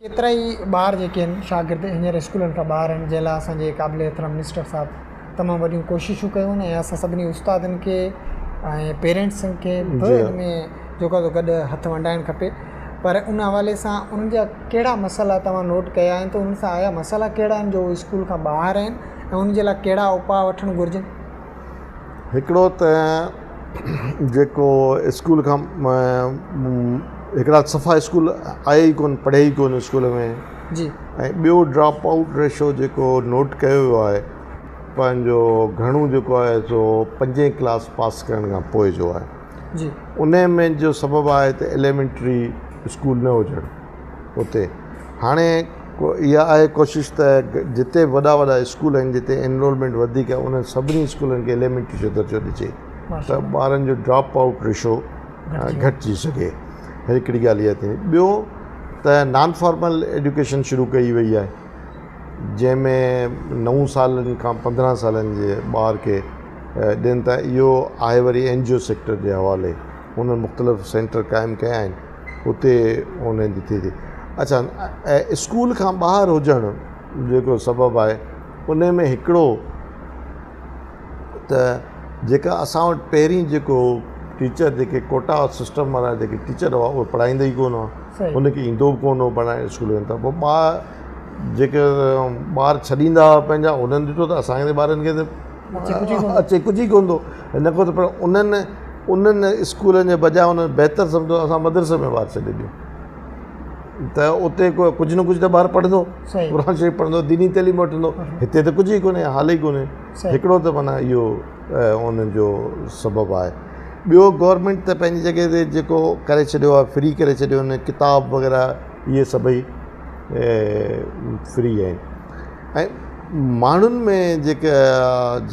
ڪيترا ئي ٻار جيڪي آهن شاگرد هينئر اسڪولن کان ٻاهر آهن جنهن لاء اسان جي قابل احترام منسٽر صاحب تمام وڏيون ڪوششون ڪيون آهن ۽ اسان سڀني استادن کي ۽ پيرنٽس کي به ان ۾ جيڪو آهي گڏ هٿ ونڊائڻ کپي پر ان حوالي سان انهن جا ڪهڙا مسئلا توهان نوٽ ڪيا آهن ته انهن سان آيا مسئلا ڪهڙا آهن جو اسڪول کان ٻاهر آهن ۽ ان جي لاء ڪهڙا اپاء وٺڻ گهرجن؟ هڪڙو ته جيڪو اسڪول کان هڪڙا صفا اسڪول آيا ئي ڪونه پڙهيا ئي ڪونه اسڪول ۾ جي ۽ ٻيو ڊراپ آئوٽ ريشو جيڪو نوٽ ڪيو ويو آهي پنهنجو گهڻو جيڪو آهي سو پنجين ڪلاس پاس ڪرڻ کان پوء جو آهي جي ان ۾ جو سبب آهي ته ايليمينٽري اسڪول نه هجڻ اتي هاڻي اها آهي ڪوشش ته جتي وڏا وڏا اسڪول آهن جتي انرولمينٽ وڌيڪ آهي انهن سڀني اسڪولن کي ايليمينٽري جو درجو ڏجي ته ٻارن جو ڊراپ آئوٽ ريشو گهٽجي سگهي هڪڙي ڳالهه اها ٿي ٻيو ته نان فارمل ايجوڪيشن شروع ڪئي وئي آهي جنهن ۾ نو سالن کان 15 سالن جي ٻار کي ڏين ٿا اهو آهي وري اين جي او سيڪٽر جي حوالي انهن مختلف سينٽر قائم ڪيا آهن اتي انهن جي ٿئي ٿي اڇا اسڪول کان ٻاهر هجڻ جيڪو سبب آهي ان ۾ هڪڙو ته جيڪا اسان وٽ پهرين جيڪو ٽيچر جيڪي ڪوٽا سسٽم وارا جيڪي ٽيچر هئا اهي پڙهائيندا ئي ڪونه هئا ان کي ايندو به ڪونه هو پڙهائڻ اسڪول ۾ ته پوء ٻار جيڪي ٻار ڇڏيندا هئا پنهنجا انهن ڏٺو ته اسانجي ٻارن کي ته اچي ڪجهه ئي ڪونه ٿو ان کان ته پر انهن انهن اسڪولن جي بجاء انهن بهتر سمجهو اسان مدرسي ۾ ٻار ڇڏي ڏيون ته اتي ڪجهه نه ڪجهه ته ٻار پڙهندو، قرآن شريف پڙهندو، ديني تعليم وٺندو، هتي ته ڪجهه ئي ڪونهي، حال ئي ڪونهي. هڪڙو ته معنيٰ اهو انهن جو سبب آهي. ٻيو گورنمينٽ ته پنهنجي جڳهه تي جيڪو ڪري ڇڏيو آهي فري ڪري ڇڏيو آهن ڪتاب وغيره اهي سڀئي فري آهن ۽ ماڻهن ۾ جيڪا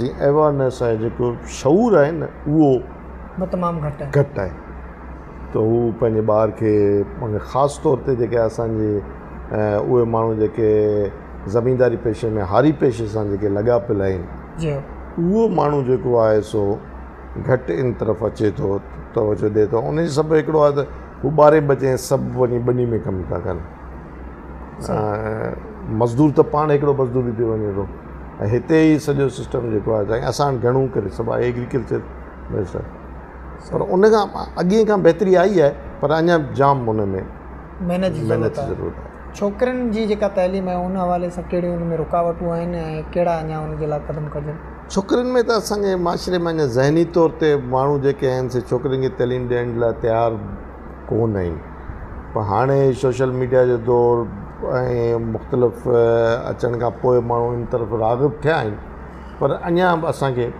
جي اويرنيس آهي جيڪو شعور آهي نه اهو تمام گهٽ آهي گهٽ آهي ته هو پنهنجي ٻار کي خاص طور تي جيڪي اسانجي اهي ماڻهو جيڪي زمينداري پيشي ۾ هاري پيشي سان جيڪي لڳا پيل آهن اهو ماڻهو جيڪو آهي سو گهٽ ان طرف اچي ٿو توجه ڏي ٿو ان جو سبب هڪڙو آهي ته هو ٻارهين بجي سڀ وڃي ٻني ۾ ڪم ٿا ڪن مزدور ته پاڻ هڪڙو مزدور به پيو وڃي ٿو ۽ هتي ئي سڄو سسٽم جيڪو آهي اسان وٽ گهڻو ڪري سڀ ايگريڪلچر بيس آهي پر ان کان اڳئين کان بهتري آئي آهي پر اڃا جام ان ۾ محنت جي ضرورت آهي. ڇوڪرين جي جيڪا تعليم آهي ان حوالي سان ڪهڙيون ان ۾ رڪاوٽون آهن ۽ ڪهڙا اڃا ان جي لاء قدم کڻجن؟ ڇوڪرين ۾ ته اسان جي معاشري ۾ اڃا ذهني طور تي ماڻهو جيڪي آهن سي ڇوڪرين کي تعليم ڏيڻ لاء تيار ڪونه آهن پر هاڻي سوشل ميڊيا جو دور ۽ مختلف اچڻ کان پوء ماڻهو ان طرف راغب ٿيا آهن پر اڃا به اسان کي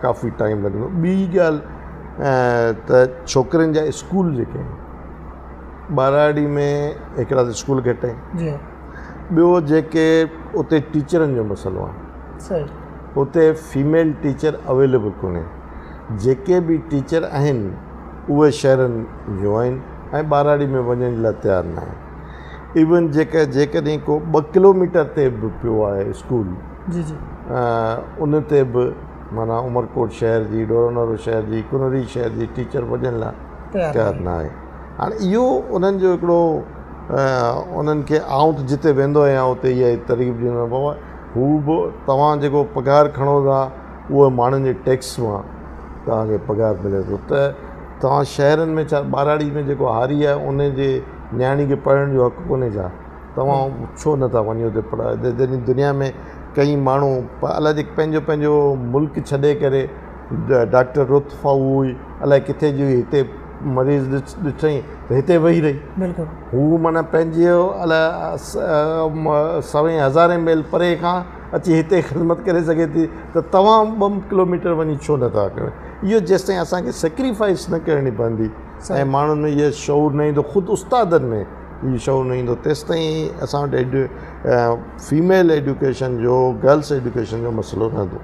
ڪافي ٽائيم لڳندو ٻي ڳالهه ته ڇوڪرين جا اسڪول جيڪي آهن ٻهراڙي ۾ هڪڙا ته اسڪول گهٽ آهن ٻيو جيڪي اتي ٽيچرن جو مسئلو آهي اتي فيميل ٽيچر اويليبل ڪونهي جيڪي به ٽيچر آهن اهي شهرن جون آهن ۽ ٻهراڙي ۾ وڃڻ جي لاء تيار نه آهن ايون جيڪڏهن ڪو 2 ڪلوميٽر تي به پيو آهي اسڪول جي جي ان تي به معنيٰ عمرڪوٽ شهر جي ڍورونارو شهر جي ڪنري شهر جي ٽيچر وڃڻ لاء تيار نه آهي هاڻي اهو انهن جو هڪڙو انهن کي آئون ته جتي ويندو آهيان اتي اها ئي ترغيب ڏيندو آهيان بابا هو به توهان جيڪو پگهار کڻو ٿا اهو ماڻهن جي ٽيڪس مان توهان کي پگهار ملي ٿو ته توهان شهرن ۾ ڇا ٻهراڙي ۾ جيڪو هاري آهي ان جي نياڻي کي پڙهڻ جو حق ڪونهي ڇا توهان ڇو نٿا وڃي اتي پڙهايو جڏهن دنيا ۾ ڪئي ماڻهو الائي پنهنجو پنهنجو ملڪ ڇڏي ڪري ڊاڪٽر روٿ فائو هئي الائي ڪٿي جي هئي هتي مريض ڏٺئي ته هتي ويهي رهي بلڪل هو معنيٰ پنهنجي الائي سوين هزارين ميل پري کان اچي هتي خدمت ڪري سگهي ٿي ته توهان 2 ڪلوميٽر وڃي ڇو نٿا ڪريو اهو جيستائين اسان کي سيڪريفائس نه ڪرڻي پوندي ۽ ماڻهن ۾ اهو شعور نه ايندو خود استادن ۾ اهو شعور نه ايندو تيستائين اسان وٽ فيميل ايڊيوڪيشن جو گرلس ايڊيوڪيشن جو مسئلو رهندو.